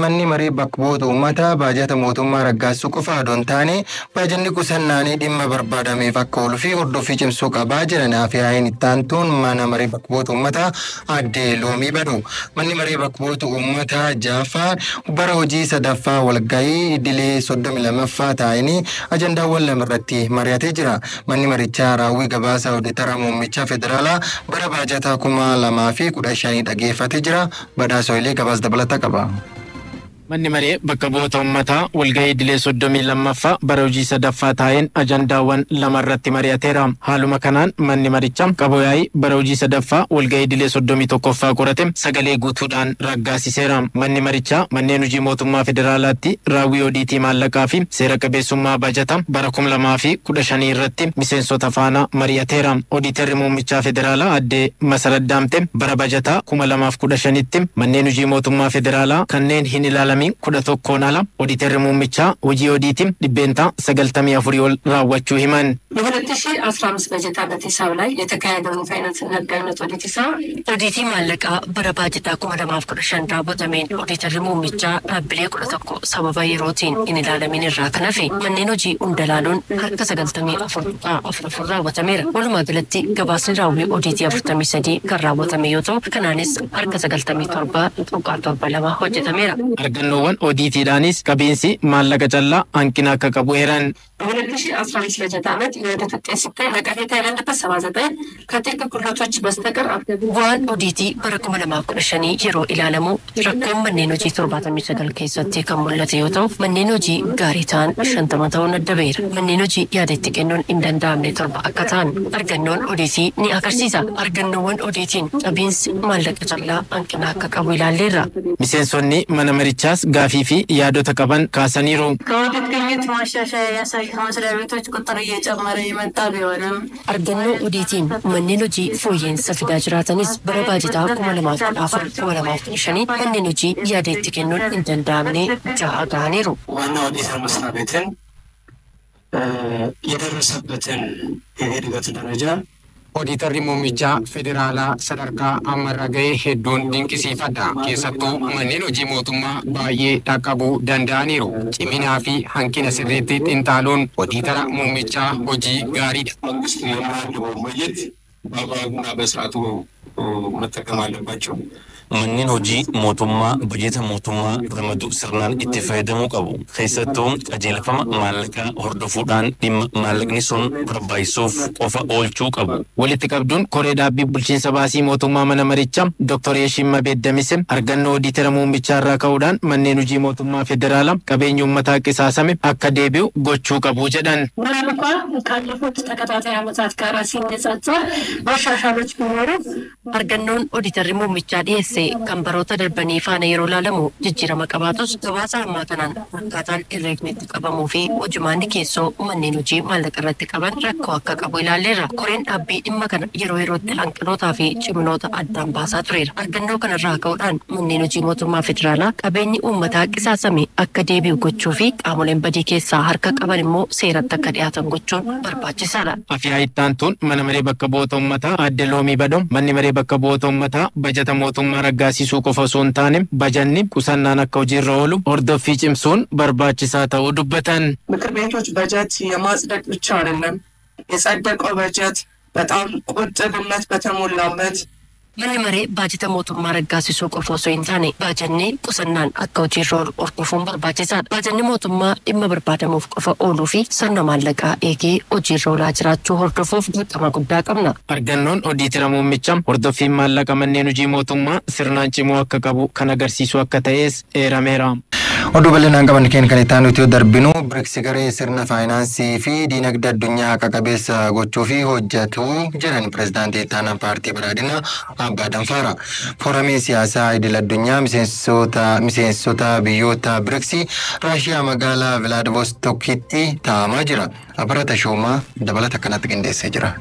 Manni maree bakka bu'oota uummataa baajata mootummaa raggaasuu qofa odoo hin taane baajanni qusannaanii dhimma barbaadameef akka ooluu fi hordoffii cimsuu qabaa jedhan afyaa'iin itti aantuun mana maree bakka bu'oota uummataa aadde Loomii Badhu. Manni maree bakka bu'oota uummataa ja'affaa bara hojii sadaffaa walgahii idilee 32ffaa taa'anii ajandaawwan lama irratti mari'atee jira. Manni marichaa raawwii gabaasa Ooditara Muummichaa Federaalaa bara baajataa 2015 dhageeffatee jira. Badhaasoo Ilee gabaasa dabalataa qaba. Manni maree bakka bu'oota uummataa walgahii idilee 32ffaa bara hojii sadaffaa taa'een ajandaawwan lama irratti mari'ateera. Haaluma kanaan manni marichaa qaboo yaa'ii bara hojii sadaffaa walgahii idilee 31ffaa qorate sagalee guutuudhaan raggaasiseera. Manni marichaa manneen hojii mootummaa federaalaatti raawwii odiitii maallaqaa fi seera qabeessummaa baajata bara 2015 irratti miseensota faana mari'ateera. Odiitarri muummichaa federaalaa aadde Masarat Daamte bara baajataa 2015tti manneen hojii mootummaa federaalaa kanneen hin ilaalamin 11n ala odiitarri muummichaa hojii odiitii 94% ol raawwachuu himan. በ2015 በጀት ዓመት ሂሳብ ላይ የተካሄደውን የፋይናንስና ህጋዊነት ኦዲት ሂሳብ Odiitii maallaqaa bara baajataa 2015 raawwatameen odiitarri muummichaa dhaabbilee 11 sababa yerootiin hin ilaalamin irraa kan hafe manneen hojii hunda ilaaluun harka 94.44 raawwatameera. Walumaa galatti gabaasni raawwii odiitii 43 kan raawwatame yoo ta'u kanaanis harka 97.72 hojjetameera. Argannoowwan odiitiidhaanis qabiinsi maallaqa callaa hanqina akka qabu eeran. በ2015 በጀት ዓመት የኦዲት ውጤት ሲታይ ነቀፌታ የሌለበት 79 ከጥቂት ጉድለቶች በስተቀር Bu'aan odiitii bara 2015 yeroo ilaalamu rakkoon manneen hojii 79 keessatti kan mul'ate yoo ta'u manneen hojii gaarii ta'an 50 ta'uun adda ba'eera. Manneen hojii yaada itti kennuun hin danda'amne torba akka ta'an argannoon odiitii ni agarsiisa. Argannoowwan odiitiin qabiinsi maallaqa callaa hanqina akka qabu ilaalleerra. Miseensonni mana marichaas gaafii fi yaadota qaban kaasaniiru. ከኦዲት ግኝት ማሻሻያ ያሳዩ መስሪያ ቤቶች ቁጥር እየጨመረ የመጣ ቢሆንም Argannoo odiitiin manneen hojii fooyya'insa fidaa jiraatanis bara baajataa 2014 2015 manneen hojii yaada itti kennuun hin danda'amne ja'a gahaniiru. ዋና ኦዲተር መስሪያ ቤትን የደረሰበትን የእድገት ደረጃ Odiitarri muummichaa federaalaa sadarkaa ammarra ga'e hedduun dinqisiifadha. Keessattuu manneen hojii mootummaa baay'ee dhaqqabuu danda'aniiru. Ciminaa fi hanqina sirriitti xinxaaluun odiitara muummichaa hojii gaariidha. መንግስት የሚመድበውን በጀት በአግባቡና በስርዓቱ መጠቀም አለባቸው። Manneen hojii mootummaa bajeta mootummaa ramadu sirnaan itti fayyadamuu qabu. Keessattuu qajeelfama maallaqaa hordofuudhaan dhimma maallaqni sun barbaachisuuf qofa oolchuu qabu. Walitti qabduun koree dhaabbii bulchiinsa baasii mootummaa mana marichaa Dr. Yeshimma Beeddamise argannoo odiitara muummichaa irraa ka'uudhaan manneen hojii mootummaa federaalaa qabeenya uummataa qisaasame akka deebi'u gochuu qabu jedhan. ምንም እንኳን ካለፉት ተከታታይ ዓመታት ጋር ሲነጻጸር መሻሻሎች ቢኖሩም Argannoon odiitarri muummichaa dhiyeesse kan baroota darbanii faana yeroo ilaalamu jijjiirama qabaatus gabaasa ammaa kanaan akkaataan herreegni itti qabamuu fi hojimaanni keessoo manneen hojii maallaqa irratti qaban rakkoo akka qabu ilaalleerra. Koreen dhaabbii dhimma kana yeroo yerootti hanqinootaa fi ciminoota addaan baasaa tureera. Argannoo kanarraa ka'uudhaan manneen hojii mootummaa federaalaa qabeenyi uummataa qisaasame akka deebi'u gochuu fi qaamoleen badii keessaa harka qaban immoo seeratti akka dhiyaatan gochuun barbaachisaadha. Afyaa'ii itti aantuun mana maree bakka bu'oota uummataa aadde Loomii Badhoo manni maree bakka bu'oota uummataa bajata mootummaa raggaasisuu qofa osoo hin taane bajanni qusannaan akka hojiirra oolu hordoffii cimsuun barbaachisaa ta'uu dubbatan. ምክር ቤቶች በጀት የማጽደቅ ብቻ አይደለም፣ የጸደቀው በጀት በጣም ቁጥብነት በተሞላበት Manni maree baajata mootummaa raggaasisuu qofa osoo hin taane baajanni qusannaan akka hojiirra oolu hordofuun barbaachisaadha. Baajanni mootummaa dhimma barbaadamuuf qofa ooluu fi sirna maallaqaa eegee hojiirra oolaa jiraachuu hordofuuf dirqama guddaa qabna. Argannoon odiitara muummichaa hordoffiin maallaqa manneen hojii mootummaa sirnaan cimuu akka qabu kan agarsiisu akka ta'es eerameera. Oduu bal'inaan qaban keenya kan itti aanutti yoo darbinu BRICS garee sirna faayinaansii fi diinagdee addunyaa haqa qabeessa gochuu fi hojjetu jedhan pirezidaantii itti aanaa paartii badhaadhinaa Abbaa Danfaara. Fooramiin siyaasaa idil addunyaa miseensota biyyoota BRICS Raashiyaa magaalaa Vilaadivostokitti taa'amaa jira. Abara Tashoomaa dabalata kanatti qindeessee jira.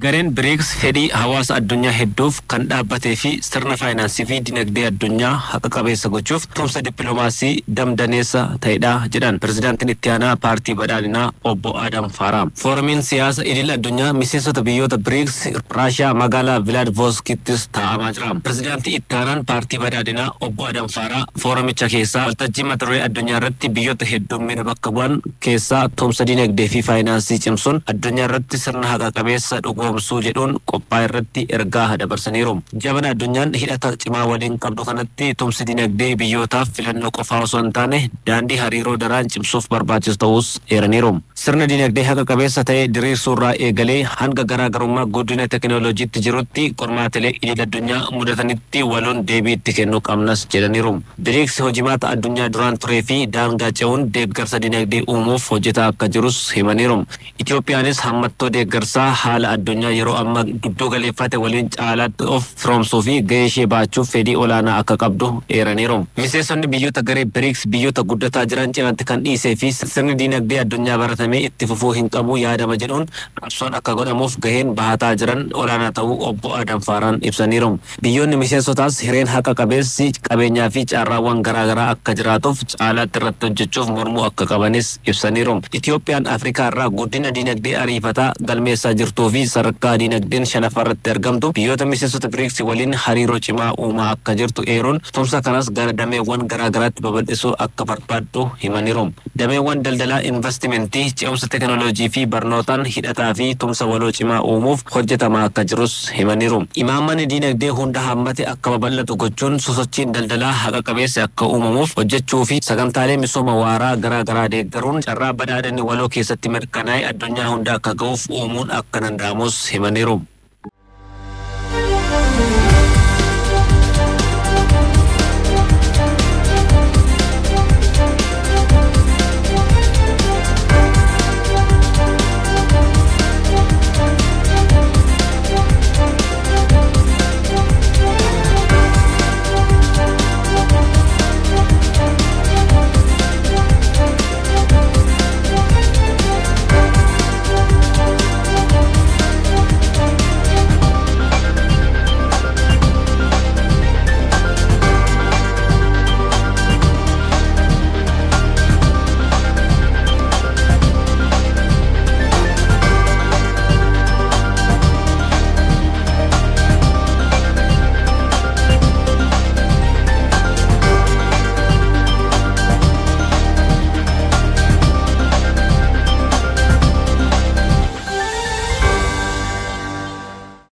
Gareen BRICS fedhii hawaasa addunyaa hedduuf kan dhaabbatee fi sirna faayinaansii fi dinagdee addunyaa haqa qabeessa gochuuf tumsa dippiloomaasii damdaneessa ta'edha jedhan pirezidaantiin itti aanaa paartii badhaadhinaa obbo Adam Faaraam. Fooramiin siyaasa idil addunyaa miseensota biyyoota BRICS Raashiyaa magaalaa Vilaadvoskittis taa'amaa jira. Pirezidaantii itti aanaan paartii badhaadhinaa obbo Adam Faaraa fooramicha keessaa waltajjii mata duree addunyaa irratti biyyoota heddummina bakka bu'an keessaa tumsa dinagdee fi faayinaansii cimsuun addunyaa irratti sirna haqa qabeessa dhugoomsuu jedhuun qophaa'e irratti ergaa dabarsaniiru. Jabana addunyaan hidhata cimaa waliin qabdu kanatti tumsi dinagdee biyyootaaf filannoo qofaa osoo hin taane daandii hariiroo daraan cimsuuf barbaachisu ta'us eeraniiru. Sirna dinagdee haqa qabeessa ta'e diriirsuurraa eegalee hanga garaagarummaa guddina teekinooloojiitti jirutti qormaatilee idil addunyaa mudatanitti waloon deebii itti kennuu qabnas jedhaniiru. BRICS hojimaata addunyaa duraan turee fi daangaa ce'uun deeggarsa dinagdee uumuuf hojjetaa akka jirus himaniiru. Itoophiyaanis hammattoo deeggarsaa haala addunyaa yeroo ammaa gidduu galeeffate waliin caalaatti of firoomsuu fi gahee ishee baachuuf fedhii olaanaa akka qabdu eeraniiru. Miseensonni biyyoota garee BRICS biyyoota guddataa jiran cinaatti kan dhiisee fi sirni dinagdee addunyaa baratamee itti fufuu hin qabu yaadama jedhuun qabsoon akka godhamuuf gaheen bahataa jiran olaanaa ta'uu obbo Adam Faaraan ibsaniiru. Biyyoonni miseensotaas hireen haqa qabeessi qabeenyaa fi carraawwan garaagaraa akka jiraatuuf caalaatti irratti hojjechuuf mormuu akka qabanis ibsaniiru. Itoophiyaan Afrikaa irraa guddina dinagdee ariifataa galmeessaa jirtuu fi sadarkaa dinagdeen shanaffaa irratti argamtu biyyoota miseensota BRICS waliin hariiroo cimaa uumaa akka jirtu eeruun tumsa kanas gara dameewwan garaagaraatti babal'isuu akka barbaaddu himaniiru. Dameewwan daldalaa investimentii ce'umsa teekinooloojii fi barnootaan hidhataa fi tumsa waloo cimaa uumuuf hojjetamaa akka jirus himaniiru. Imaammanni dinagdee hunda hammate akka babal'atu gochuun sosochiin daldalaa haqa qabeessa akka uumamuuf hojjechuu fi sagantaalee misooma waaraa garaagaraa deeggaruun carraa badhaadhinni waloo keessatti mirkanaa'e addunyaa hunda akka ga'uuf uumuun akka danda'amus himaniiru.